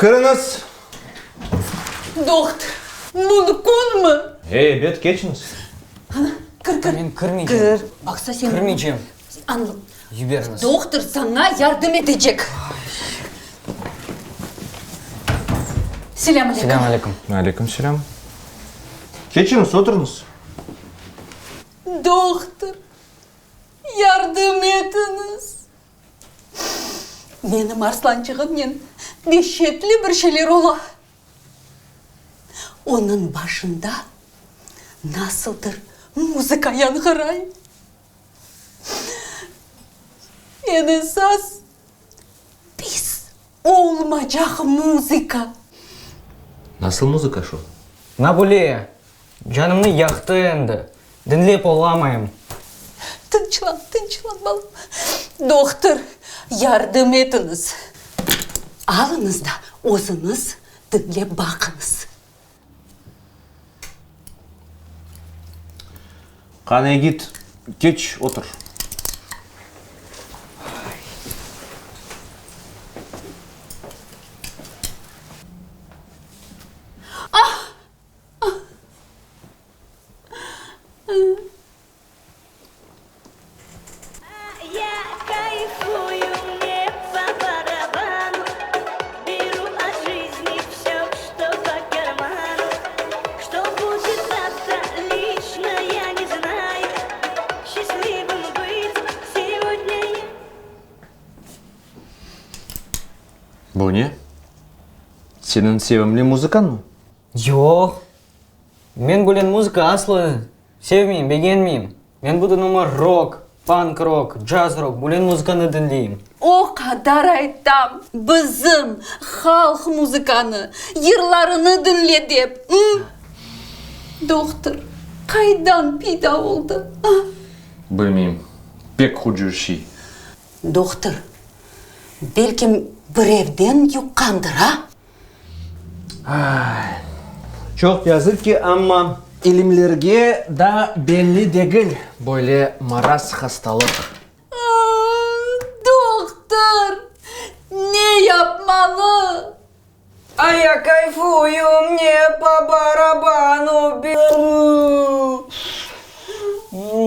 Kiriñiz. Dohtur, mümkünmi? Ebet, keçiñiz. Ana, kir, kir. Men kirmeycem. Kir. Baqsa sen. Kirmeycem. Añla. Yiberiñiz. Dohtur saña yardım etecek. Selâm aleyküm. Selâm aleyküm. Aleyküm selâm. Keçiñiz, oturıñız. Dohtur, yardım etiñiz. Menim arslançığımnen deşetli bir şeyler ola. Onıñ başında nasıldır muzıka yañğıray. Eñ esas, pis olmacaq muzıka. Nasıl muzıka şu? Nabule, canımnı yaqtı endi, diñlep olamayım. Tınçlan, tınçlan, balam. Dohtur, yardım etiñiz. Alıñız da, özüñiz diñlep baqıñız. Qani, git, keç, otur. Bu ne? Seniñ sevimli muzıkañmı? Yoq. Men böyle muzıka aslı sevmeyim, begenmeyim. Men bütünümi rok, pank-rok, caz-rok, böyle muzıkanı diñleyim. O qadar aytam, bizim halq muzıkanı, yırlarını diñle dep. Dohtur, qaydan peyda oldı, a? Bilmeyim, pek hucur şey. Dohtur, belkim birevden yuqqandır, a? Çoq yazıq ki, amma ilimlerge daa belli degil böyle maraz hastalıq. Dohtur, ne yapmalı? A ya kayfuyu, mne po barabanu, beru.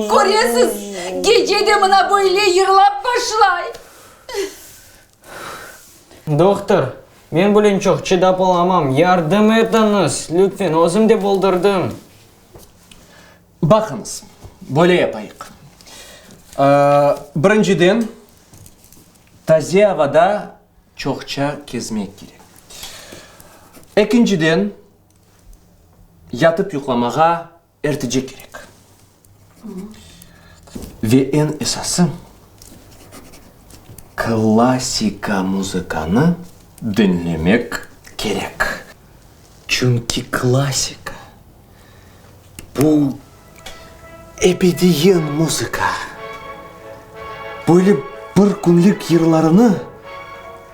Köresiz, gece de mına böyle yırlap başlay. Dohtur, men bulen çoq çıdap olamam, yardım etiñiz, lütfen, özüm de boldurdım. Baqıñız, böyle yapayıq. Birinciden, taze avada çoqça kezmek kerek. Ekinciden, yatıp yuqlamağa Ertece kerek. Ve eñ esası, klassika muzıkanı diñlemek kerek. Çünki klassika, bu ebediyen muzıka. Böyle bir künlik yırlarını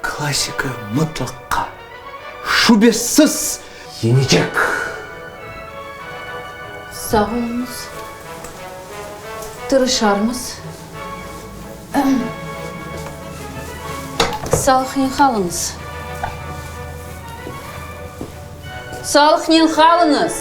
klassika mıtlaqqa, şübesiz yeñecek. Sağ oluñız. Tırışarmız. Sağlıqnen qalıñız. Sağlıqnen qalıñız!